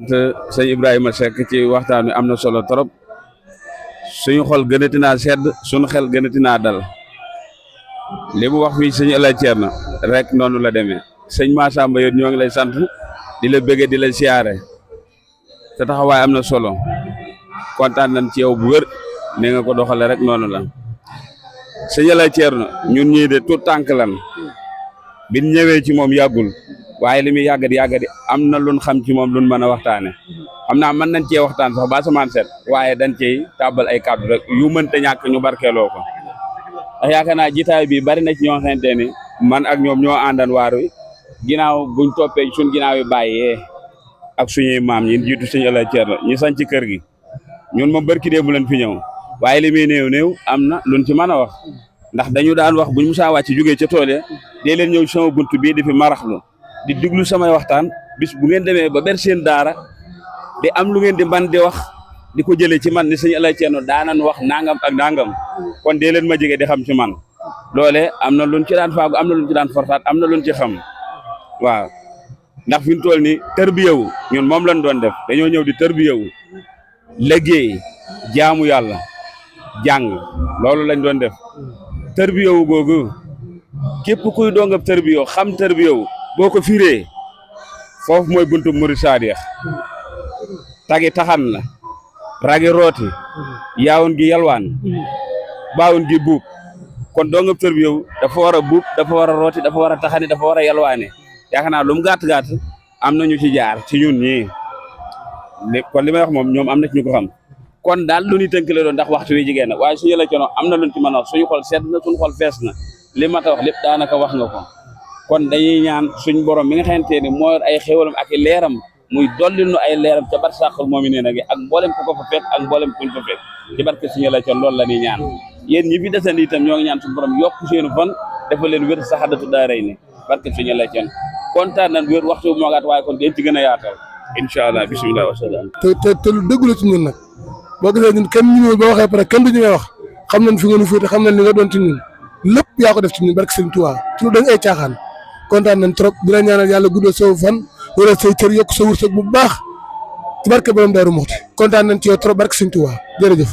sëñ Ibrahima Seck ci waxtaan wi am na solo trop suñu xol gënati naa sedd suñu xel gënati naa dal li mu wax fii sëñ Alla Thierno rek noonu la demee sëñ Massamba yow ñoo ngi lay sant di la bëgge di la siyaare te taxawaay am na solo kontaan nañ ci yow bu wér ni nga ko doxale rek noonu la sëñ Alla Thierno ñun ñii de tout tànk lan biñ ñëwee ci moom yàggul waaye li muy yàggadi am na luñ xam ci moom luñ mën a waxtaane xam naa mën nañ cee waxtaan sax ba asamaan set waaye dañ cey tàbbal ay kàddu rek yu mënta ñàkk ñu barkeeloo ko ndax yaakaar naa jitaay bi bari na ci ñoo xamante ni man ak ñoom ñoo àndan waar wi ginnaaw buñ toppee suñ ginnaaw yi bàyyee ak suñuy maam ñi jiitu sëñ Alla Thierno ñu sañ ci kër gi ñun moom barki démb leen fi ñëw waaye li muy néew am na luñ ci mën a wax ndax dañu daan wax buñ musaa wàcc jógee ca tool ya dee leen ñëw sama bunt bii di fi maraxlu di diglu samay waxtaan bis bu ngeen demee ba ber seen daara di am lu ngeen di man di wax di ko jëlee ci man ni sëñ Alla Thierno daanan wax nangam ak nangam kon dee leen ma jege di xam ci man loole am na luñ ci daan faagu am na luñ ci daan fortaat am na luñ ci xam waaw ndax fi mu toll ni tërbiyewu ñun moom lañ doon def dañoo ñëw di tërbiyewu liggéey jaamu yàlla jàng loolu lañ doon def tërbiyewu googu képp kuy doongab tërbiyewu xam tërbiyewu boo ko firee foofu mooy buntu murid saadix tagi taxan la ragi rooti yaawun gi yalwaan baawun gi buub kon doongab tërbiyewu dafa war a buub dafa war a rooti dafa war a taxani dafa war a yalwaane yaakaar naa lu mu gàtt-gàtt am na ñu ci jaar ci ñun ñii kon li may wax moom ñoom am na ci ñu ko xam kon daal lu ñuy tënk la doon ndax waxtu wi jigéen na waaye suñu Alla Thierno am na luñ ci mën a wax suñu xol sedd na suñu xol fees na li ma ta wax lépp daanaka wax nga ko kon dañuy ñaan suñ borom mi nga xamante ni moo yor ay xéwalam ak i leeram muy dollil nu ay leeram ca bar sàqal moom i nee nag ak mboolem ku ko fa fekk ak mboolem kuñ fa fekk ci barke suñu Alla Thierno loolu la ñuy ñaan yéen ñi fi desandi itam ñoo ngi ñaan suñu borom yokk seenu fan dafa leen wér saxadatu daaray ni barke suñu Alla Thierno kontaan nañ wér waxtu bu moogaat waaye kon den ci gën a yaatal incha allah bisimilah wasalaam te lu dëgg la ci ñun nag boo gisee ñun kenn ñu ba waxee pare kenn du ñu wax xam nañ fi nga nu féete xam nañ li nga doon ci ñun lépp yaa ko def ci ñun barke sëñ Tuubaa ci lu dañ ay caaxaan kontaan nañ trop di la ñaanal yàlla guddal sa fan wala say cër yokk sa wërsëg bu baax ci barke borom Daaru Muxti kontaan nañ ci yow trop barke sëñ Tuubaa jërëjëf